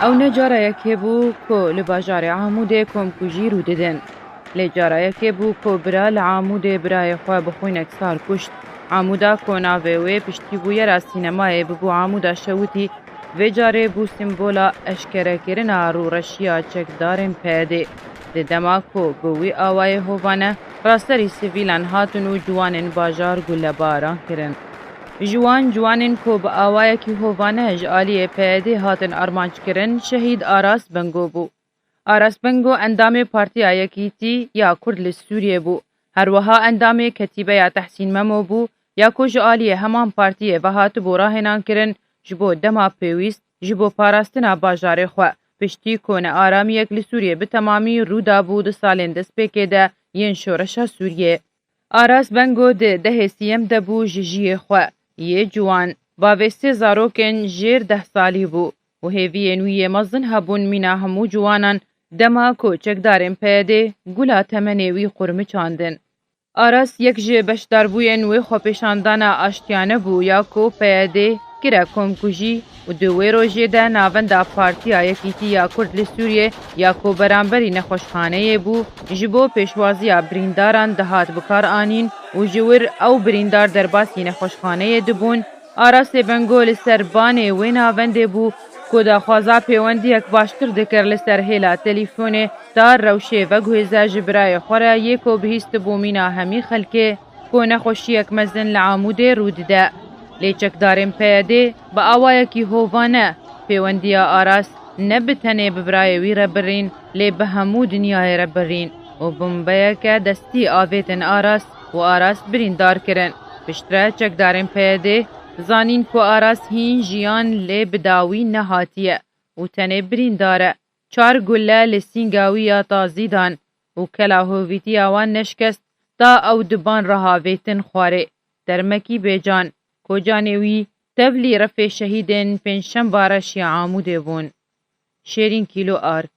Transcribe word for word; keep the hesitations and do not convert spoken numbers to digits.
Ew ne cara yekê bû ku li bajarê Amûdê komkujî rû didin. Lê cara yekê bû ku bira li Amûdê birayê xwe bi xwînek sar kuşt. Amûda ku navê wê piştî bûyera sînemayê bibû Amûda Şewitî, vê carê bû sîmbola eşkerekirina rûreşiya çekdarên P Y D'ê. Di dema ku bi wî awayê hovane, raserî sivîlan hatin û ciwanên bajar gulebaran kirin. Ji wan ciwanên ku bi awayekî hovane ji aliyê P Y D'ê hatin armanc kirin, şehîd Aras Bengo bû. Aras Bengo endamê Partiya Yekîtî ya Kurd li Sûriyê bû. Her wiha endamê Ketîbeya Tehsîn Memo bû, ya ku ji aliyê heman partiyê ve hatibû rahênan kirin, ji bo dema pêwîst, ji bo parastina bajarê xwe, piştî ku nearamiyek li Sûriyê bi temamî rû dabû di salên destpêkê de yên şoreşa Sûriyê. Aras Bengo di dehê sîyem de bû ji jiyê xwe. Yê ciwan, bavê sê zarokên jêr deh salî bû û hêviyên wî yê mezin hebûn mîna hemû ciwanan, dema ku çekdarên P Y D'ê gula temenê wî qurmiçandin. Aras yek ji beşdarbûyên wê xwepêşandana aştiyane bû, ya ku P Y D'ê kire komkujî û di wê rojê de navenda Partiya Yekîtî ya Kurd li Sûriyê, ya ku beramberî nexweşxaneyê bû, ji bo pêşwaziya birîndaran dihat bi kar anîn û ji wir ew birîndar derbasî nexweşxaneyê dibûn. Arasê Bengo li ser banê wê navendê bû ku daxwaza pêwendiyek baştir dikir li ser hêla telîfonê ta rewşê veguhêze ji birayê xwe re, yê ku bihîstibû mîna hemî xelkê ku nexweşiyek mezin li Amûdê rû dide. Lê çekdarên P Y D'ê bi awayekî hovane pêwendiya Aras ne bi tenê bi birayê wî re birîn, lê bi hemû dinyayê re birîn û bombeyeke destî avêtin Aras û Aras birîndar kirin. Piştre çekdarên P Y D'ê zanîn ku Aras hîn jiyan lê bi dawî nehatiye û tenê birîndar e. Çar gule li sînga wî ya tazî dan û kela hovîtiya wan neşkest ta ew di ban re havêtin xwarê. Termekî bêcan, ku canê wî tevlî refê şehîdên pêncşemba reş ya Amûdê bûn. Şêrîn Kîlo Ark.